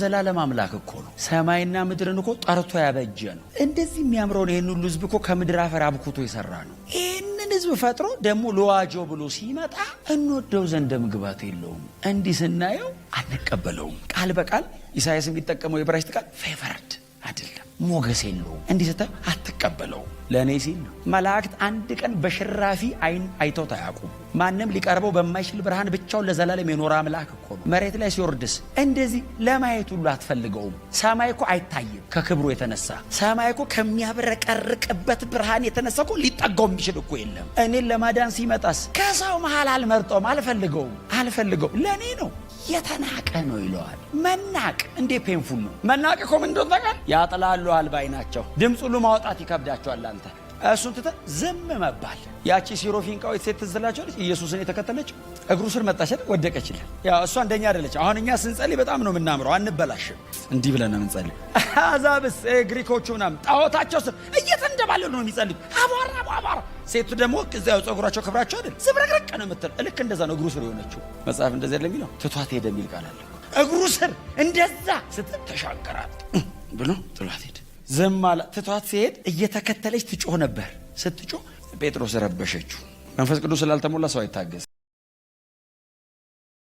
ዘላለም አምላክ እኮ ነው። ሰማይና ምድርን እኮ ጠርቶ ያበጀ ነው። እንደዚህ የሚያምረውን ይህን ሁሉ ህዝብ እኮ ከምድር አፈር አብኩቶ የሰራ ነው። ይህንን ህዝብ ፈጥሮ ደግሞ ልዋጀው ብሎ ሲመጣ እንወደው ዘንድ ምግባት የለውም። እንዲህ ስናየው አንቀበለውም። ቃል በቃል ኢሳያስ የሚጠቀመው የዕብራይስጥ ቃል favored አይደለም፣ ሞገስ የለውም። እንዲህ ስታየው አትቀበለውም። ለእኔ ሲል ነው። መላእክት አንድ ቀን በሽራፊ አይን አይተውት አያውቁም። ማንም ሊቀርበው በማይችል ብርሃን ብቻውን ለዘላለም የኖረ አምላክ እኮ ነው። መሬት ላይ ሲወርድስ እንደዚህ ለማየት ሁሉ አትፈልገውም። ሰማይ እኮ አይታይም ከክብሩ የተነሳ። ሰማይ እኮ ከሚያብረቀርቅበት ብርሃን የተነሳ እኮ ሊጠጋው የሚችል እኮ የለም። እኔን ለማዳን ሲመጣስ ከሰው መሃል አልመርጠውም፣ አልፈልገውም፣ አልፈልገውም። ለእኔ ነው፣ የተናቀ ነው ይለዋል። መናቅ እንዴ painful ነው። መናቅ እኮ ምን እንደሆነ ታውቃለህ? ያጥላሉሃል ባይናቸው፣ ድምፅ ሁሉ ማውጣት ይከብዳቸዋል። አንተ እሱን ትተህ ዝም መባል። ያቺ ሲሮፊንቃዊት ሴት ትዝ ትላቸዋለች። ኢየሱስን የተከተለችው እግሩ ስር መጣች አይደል? ወደቀችልን። ያው እሷ እንደኛ አይደለች። አሁን እኛ ስንጸልይ በጣም ነው የምናምረው፣ አንበላሽም። እንዲህ ብለን ነው የምንጸልይ። አሕዛብስ ግሪኮቹ ምናምን ጣዖታቸው ስር እየተንደባለሉ ነው የሚጸልዩት። አቧራ አቧራ። ሴቱ ደግሞ እዚያው ፀጉራቸው ክብራቸው አይደል ዝብረቅረቅ ነው የምትል። ልክ እንደዛ ነው እግሩ ስር የሆነችው። መጽሐፍ እንደዚያ አይደለም የሚለው፣ ትቷት ሄደ የሚል ቃል አለ። እግሩ ስር እንደዛ ስትል ተሻገራት ብሎ ጥሏት ሄደ። ዝም አለ። ትቷት ሲሄድ እየተከተለች ትጮህ ነበር። ስትጮህ ጴጥሮስ ረበሸችው። መንፈስ ቅዱስ ስላልተሞላ ሰው አይታገስ።